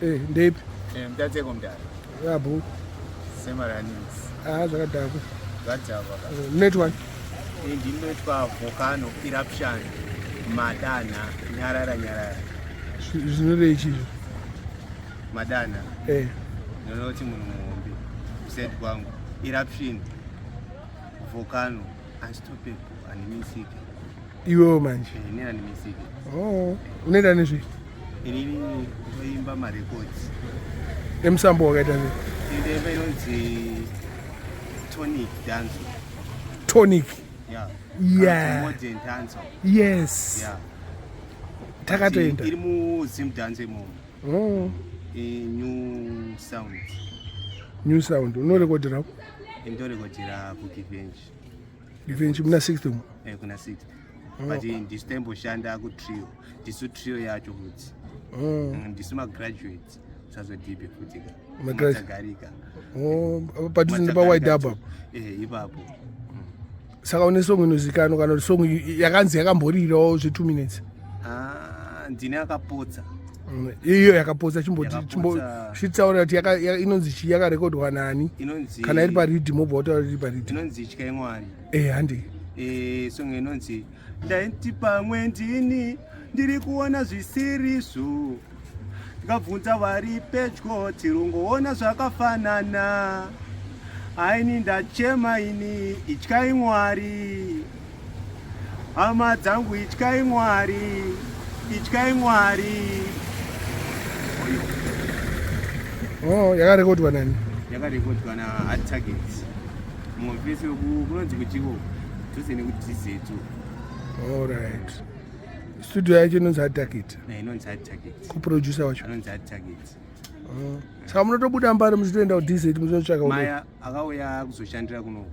Eh, ndeipi? Eh, mtateko mdara. Yabo. Semaranings. Ah, zvakadhakwa. Zvadhakwa ka. Eh, Munoitwa? Eh, ndinoitwa volcano eruption madana nyarara nyarara. Zvinorei chizvo? Madana. Eh. Ndinoti munhu muhombe. Kuside kwangu. Eruption. Volcano unstoppable animisike. Iwewo manje. Eh, ini animisike. Oh, unoita nezvei? Inini ndoimba marecords. Emusambo wakaita sei? Ndoimba inonzi tonic dance. Tonic. Yeah. Yeah. Modern dance. Yes. Yeah. Takatoenda. Iri mu Zim dance imomo. Oh. New sound. New sound. Unorekodera? Ndorekodera kuGivenji. Givenji muna 60 umu? Eh, kuna 60. But ndisu taimboshanda kutrio. Ndisu trio yacho futi. Oh. Ndisu magraduates. Sazodhibe futi ka. Magraduates. Matagarika. Oh, padhuze nepaWhite Dub apo. Eh, ipapo. Saka une song inozikanwa kana kuti song yakanzi yakamborirawo zve 2 minutes? Ah, ndine akapotsa. Iyo yakapotsa Yakapotsa. chimbotitaura kuti inonzi chii yakarekodwa nani? Inonzi Kana iri pariddim wobva wataura iri pariddim. Inonzi Ityai Mwari. Eh, handi. Eh, song inonzi ndaiti pamwe ndini ndiri kuona zvisirizvo ndikabvunza vari pedyo tirungoona zvakafanana aini ndachema ini ityai Mwari hama dzangu ityai Mwari ityai Mwari. Oh, yakarekodwa nani? Yakarekodwa na Hard Target mumwe kunonzi kuchiko dhuze nekuDZ. Alright. Studio yacho inonzi Hard Target. Inonzi Hard Target. Kuproducer wacho anonzi Hard Target. Oh. Saka munotobuda mbari muchitoenda kuDZ muchinotsvaka maya akauya kuzoshandira kuno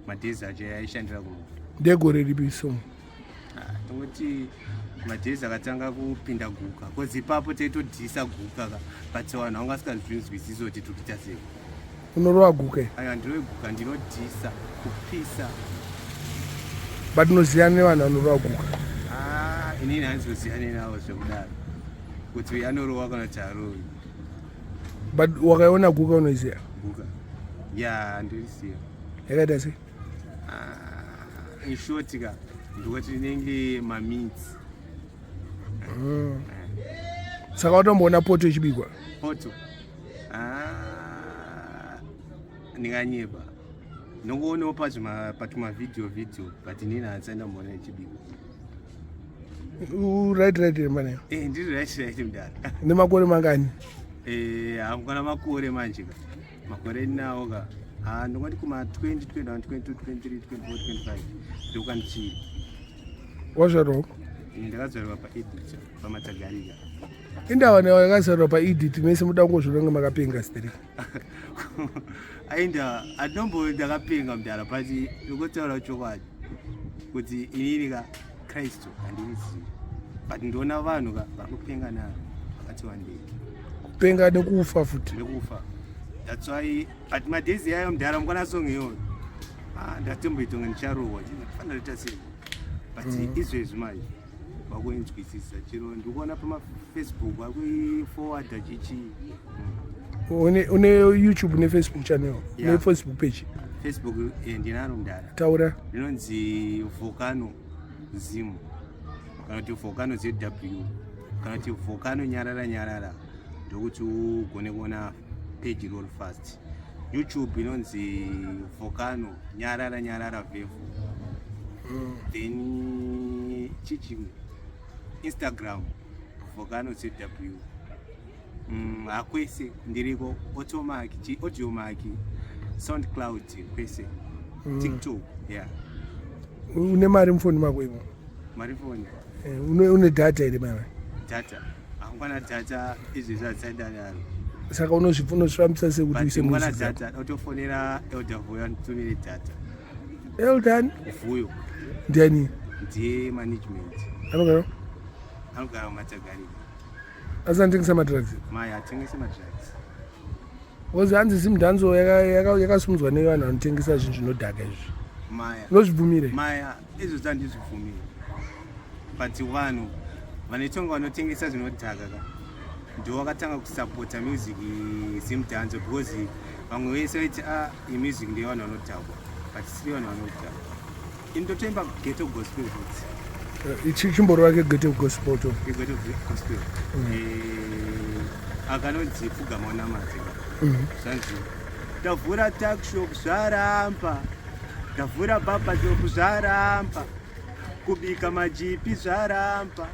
madhezi acho aishandira kuno. Ndegore ripi song? Tongoti madhezi akatanga kupinda guka cause ipapo taitodhisa guka ka, but vanhu vanga vasikazvinzwisisi kuti tiri kuita sei. Unorova guka? Aiwa, ndinove guka, ndinodhisa kupisa. But unoziyana nevanhu vanorova guka? Ah, inini handizoziyani navo zvekudaro kuti uyu anorova kana kuti harovi. But wakaiona guka, unoiziya? Guka ya, ndiriziya. Yakaita sei? Ah, in short ka, ndikuti inenge mamints. Saka watomboona poto ichibikwa? Poto? Ah, ndinganyeba, ndongoonawo patumavhidhiyo vhidhiyo, but inini handisati ndamboona ichibikwa. Right mane? Eh, ndiri right mudara. Nemakore mangani? Eh, hamukana makore manje ka, makore ndinawo ka. Ah, ndongoti kuma 20, 21, 22, 23, 24, 25 ndokandichiri. Wazvarwa? Ndakazvarwa paEdith, paMatagarika. Indawa newa yakazvarwa paEdith mese muda kungozvironga makapenga stereki. Ainda andombo ndakapenga mudara, but ndikotaura chokwadi kuti inini ka Kristu handirizivi, but ndoona vanhu ka vari kupenga naro vakati wandei. Kupenga nekufa futi. Nekufa, that's why. But madhezi ayo mudhara, mukwana song iyoyo, ah, ndatomboitonga ndicharohwa, ndinofanira kuita sei? But izvezvi manje vakuinzwisisa chero ndikuona pamafacebook vakuiforwarda chichi. Une YouTube neFacebook channel? Yeah. NeFacebook page? Facebook, eh, ndinaro mudhara. Taura. Rinonzi Volcano Zim kana kuti Volcano ZW kana kuti Volcano Nyarara Nyarara, ndokuti ugone kuona page roll fast. YouTube inonzi Volcano Nyarara Nyarara Vevo. Then chichimwe, Instagram Volcano ZW. Hakwese ndiriko, Automac, Audiomack, SoundCloud, kwese. TikTok, yeah. Une mari mufoni mako imo? Mari foni? Eh, une data here mama? Data hakwana, data izvezvi hatisandadaro. Saka unozvifambisa sei kuti uise Mwana music dzako? Data otofonera Elder Vuyo anditumire data. Eldan? Vuyo. Ndiani? Ndiye management. Anogara? Anogara muMatagarika. Asi anotengesa madrugs? Maya atengese madrugs. Because hanzi Zimdancehall yakasimudzwa nevanhu vanotengesa zvinhu zvinodhaka izvi. Maya. Unozvibvumire? Maya, izvozvo handizvibvumire, but vanhu vanoitonga vanotengesa zvinodhaka ka. Ndo wakatanga kusapota music zimdanzo, because vamwe vese vaiti, "A, ah, imusic ndeyevanhu vanodhakwa," but siri vanhu vanodhakwa. Ini ndotoimba ghetto gospel futi. Chimboro wake ghetto gospel to. Ghetto gospel. Akanonzi "Pfugama Unamate". Zvanzi, "Tavhura tuckshop zvaramba, tavhura barber shop zvaramba, kubika majipi zvaramba,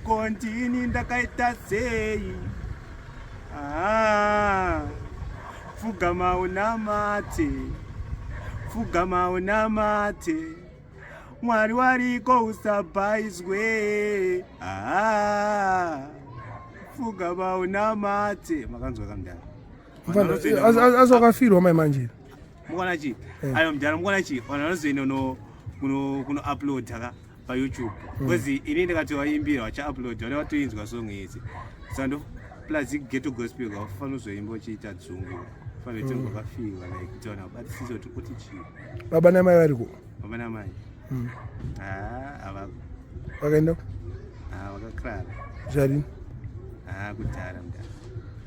kondini ndakaita sei? Ah, pfugama unamate, pfugama unamate, Mwari wariko, usabhaizwe. Ah, pfugama unamate." Makanzwa kamudhara? Asi wakafirwa mai manje? Mukuona chi? Ayo mudhara, mukuona chi, vanhu vanozoenda kuno uploada ka paYouTube, because ini ndikati waimbira vachauploada, vane vatoinzwa song yese. Saka ndo plus ghetto gospel kaufanira uzoimba uchiita dzungu, fanira kuti wakafirwa, like kuti vanhu vabatisise kuti uti chii. Baba namai variko? Baba namai? Havako. Vakaenda? Vakakrara. Zvarini? Kudhara, mudhara.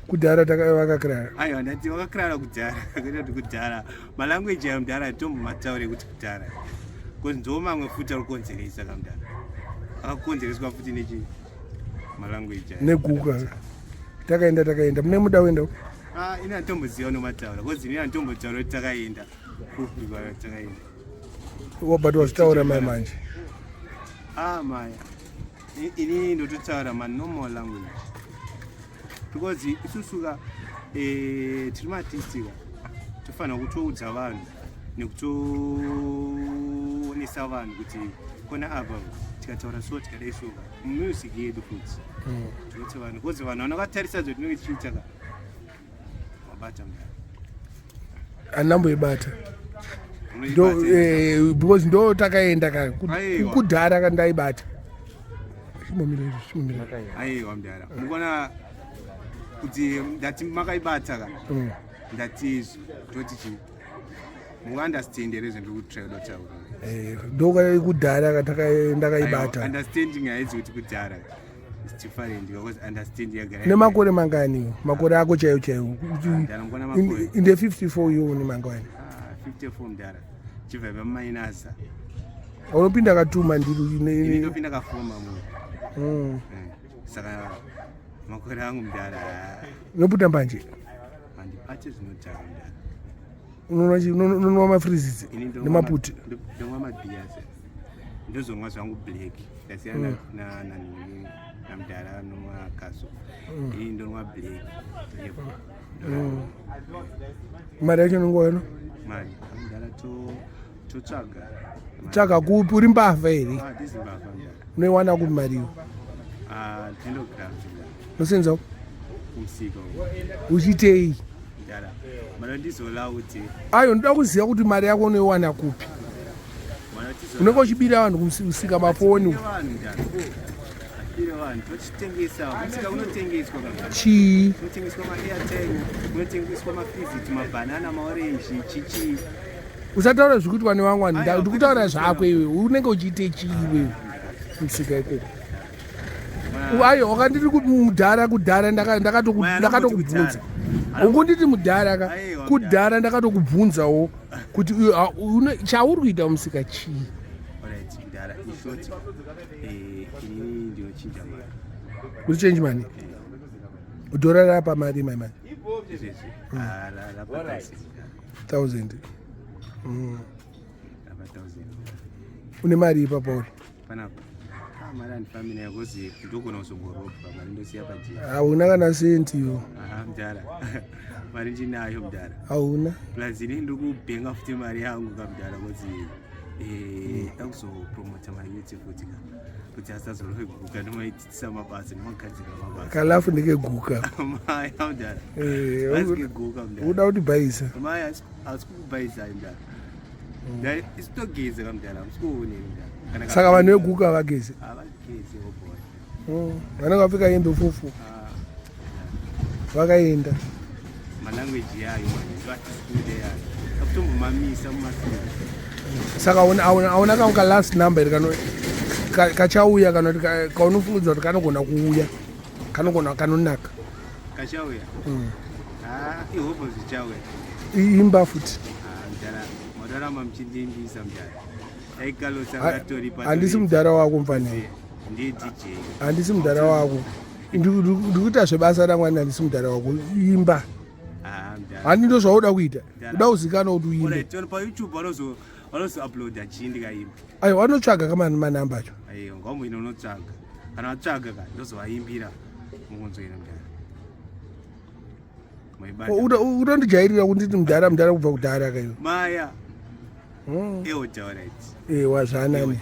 Kudhara vakakrara? Aiwa, ndati vakakrara kudhara, kuita kuti kudhara. Malanguage ayo, mudhara, tombomataure kuti kudhara, because ndo mamwe futi ari kukonzeresa kamudhara, akakonzereswa futi nechi malanguage ayo. Neguka. Takaenda, takaenda, mune muda kuenda? Ah, ini handitomboziva nomataura, because ini handitombotaura kuti takaenda kupi, takaenda. But wazvitaura mai manje. Ah, maya, ini ndototaura manormal language, because isusu ka tiri maartist ka, tofanira kutoudza vanhu nekutoonesa vanhu kuti kona apa tikataura so, tikadai so ka, mumusic yedu futi tinoti vanhu, because vanhu vanakatarisa zvatinenge tichiita ka. Wabata, mudhara? Handamboibata. Ndo because ndo takaenda ka Aiwa. kudhara kandaibata. Chimomira izvo, chimomira. Aiwa mudhara, mukuona kuti ndati makaibata ka? Ndati izvo toti chii, muunderstand here zvandiri kutry kuda kutaura? Ndo kudhara ndakaibata. Understanding haidzi kuti kudhara is different, because understanding yagara. Nemakore mangani, makore ako chaiwo chaiwo? Mudhara, mukuona makore? Inde 54 iwo, une mangani? Ah, 54 mudhara, chibva pamainasa. Unopinda katuma ndiri. Ini ndopinda kafoma mu. Saka makore angu, mudhara. Unoputa mbanje? Handibate zvinodhaka, mudhara. Unonwa mafrizits? Ini Nemaputi? Ndomwa mabhias, ndozomwa zvangu black. Ndasiyana nanini namudhara anomwa kaso. Ini ndonwa black. Yep. Mari yacho nongoyano? Mari, mudhara, totsvaga mari. Tsvaga kupi? Uri mbavha here? Ah, ndizi mbavha, mudhara. Unoiwana kupi mariyo? Ah, ndindograft, mudhara. Unosenza? Kumusika. Uchiitei? Mudhara, mari ndizolauti. Ayo, ndoda kuziva kuti mari yako unoiwana kupi. Unenge uchibira vanhu kumusika mafoni? Vanhu, mudhara, atibire vanhu, tochitengesa. Kumusika kunotengeswa kamudhara. Chii? Kunotengeswa maairtime, kunotengeswa mafiziti, mabhanana, maorenji, chichi. Usataura zviri kuitwa nevamwe vanhu. Aiwa, Ndiri kutaura zvako iwe, unenge uchiite chii iwewe musika ikoko? Ayo, wakanditi mudhara kudhara, ndakatokubvunza. Ungunditi mudhara ka. Aiwa. Kudhara ndakatokubvunzawo kuti chauri kuita musika chii? Alright mudhara, in short, inini ndinochinja mari. Uri change money? Dhora rapa mari mai mani? Izvezvi Ah, rapa 1000. 1000? Rapa 1000. Une mari ipapo uri? Panapa, ah, mari handifambi nayo, because ndogona kuzongorobwa mari, ndosiya pajeri. Hauna kana senti iwo. Aha, mudhara, mari ndinayo, mudhara. Hauna. Plus ini ndiri kubhenga futi mari yangu kamudhara, kuti dakuzopromota mayouth futi ka, kuti asazorove guka, ndomaititisa mabasa, ndomagadzira mabasa. Kalafu ndikeguka. Maya, mudhara, asikeguka, mudhara. Uda kutibhaisa. Maya, asi kukubhaisai, mudhara. Isu togeze kamudhara, hamusi kuoneri, mudhara. Kana Saka vanhu veguka havageze? Havageze, oh boy. Vanenge vapfeka hembe fufu. Ah, Vakaenda. Malanguage yayo manje ndo atisi yayo, akutombomamisa mumasiri. Saka auna kangu ka last number here kachauya, kana kuti kaunofungidza kuti kanogona kuuya, kanogona kanonaka? Kachauya. Ah, ihopo zvichauya. Imba futi. Ah, mdara, mwararama muchindiimbisa mdara. Aikalosa ngatori pa. Handisi mudhara wako mfanira. Ndi DJ. Handisi mudhara wako. Ndikuita zvebasa ramwani handisi mudhara wako. Imba. Ah, mdara. Handi ndo zvauda kuita. Uda kuzikanwa kuti uimbe. Alright, pa YouTube vanozo vanozo uploada chii ndikaimba. Ayo vanotsvaga kama manamba acho. Ayo ngamuine unotsvaga. Kana vatsvaga ka ndozovaimbira mukunzwira mudhara. Utondijairira kunditi mudhara mudhara kubva kudhara kayo. Maya. Eoja alright. Eh wazvanani.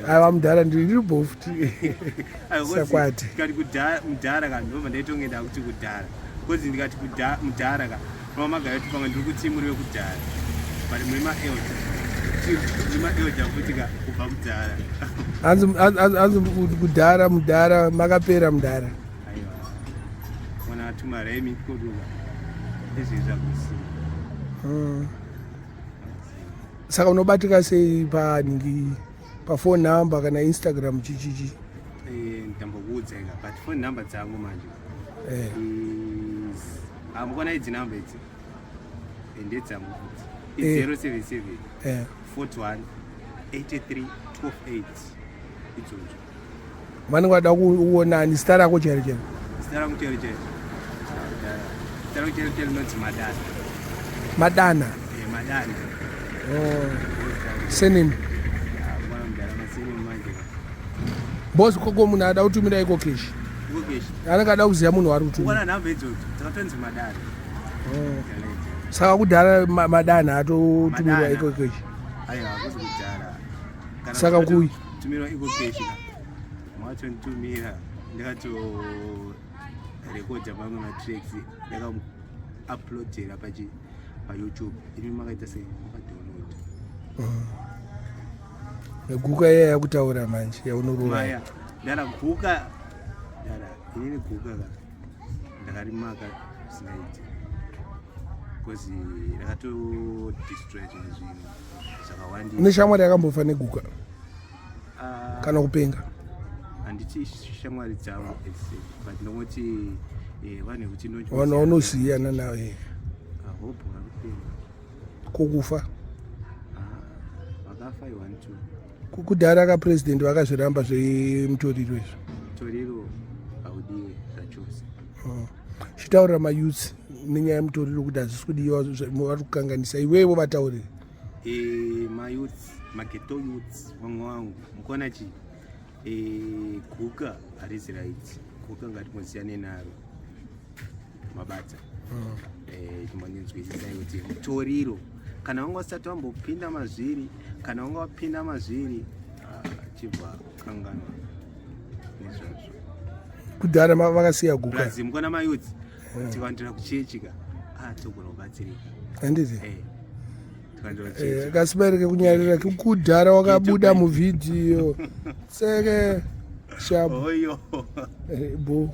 Aiwa mudhara ndiri bho futi. Sakwati. Ndikati kudhara mudhara ka ndobva ndaitonge ndakuti kudhara. Because ndikati mudhara ka mama magara kuti pamwe ndiri kuti muri vekudhara. But muri ma elder. Muri ma elder futi ka kubva kudhara. Hanzi hanzi kudhara mudhara makapera mudhara. Aiwa. Mwana atuma remi koduka. Izvi zvakusi. Saka unobatika sei paningi pafone number kana Instagram chichichi? Eh, ndambokuudza ika but phone number dzangu manje. Eh. Is amukona idzi number idzi. Eh, ndedzangu futi. Eh. It's 077 Eh. 41 83 12 8 idzodzo. Vanenge vada kuonani zita rako chairo chairo. Zita rangu chairo chairo. Zita rangu chairo chairo rinonzi Madana. Madana. Eh, Madana. Oh. Surname. Ah, mwana mudhara masenemu manje. Boss koko munhu ada kutumira iko cash. Iko keshi. Anenge ada kuziva munhu waari kutumira. Ukona nhamba idzodzo dzakatonzi Madana. Oh. Saka kudhara Madana atotumirwa Madana. iko cash. Aiwa, hakusi kudhara. Kana Saka kui? Tumirwa iko keshi. Mwatonditumira ndakato rekodha mamwe matracks ndakauploadera pachi paYouTube. Imi makaita sei? Makadownload. Guka iya yakutaura manje yaunorova. Maya, ndara guka. Ndara, inini guka ka. Ndakarimaka zvisingaiti. Because rakato destroy zvimwe zvinhu zvakawandisa. Une shamwari yakambofa neguka Ah, kana kupenga. handiti shamwari dzangu but ndongoti eh, vanhu vekuti Vanhu vaunoziyana navo. Eh. Hope vakupenga. Kokufa. Ah, vakafa i want to Kudhara ka president vakazviramba zvemutoriro izvo. Mutoriro haudiwe zvachose. Chitaurira mayouths nenyaya yemutoriro kuti hazvisi kudiwa vari kukanganisa iwevo vataurire. Eh, mayouths mageto youths vamwe vangu mukuona chi eh, guka harizi right guka ngatimbosiyane naro mabata eh, chimbondinzwisisai kuti mutoriro kana wanga usati wambopinda mazviri kana wanga wapinda mazviri ah, chibva kanganwa nezvazvo Kudhara vakasiya guka. Plus mukona mayouths tikawandira kuchechi ka ah, togona kubatsirika Handiti? Eh, tikawandira Eh, kuchechi kasibarike kunyarira kudhara wakabuda muvhidhiyo tseke shapu oyo Eh, bo.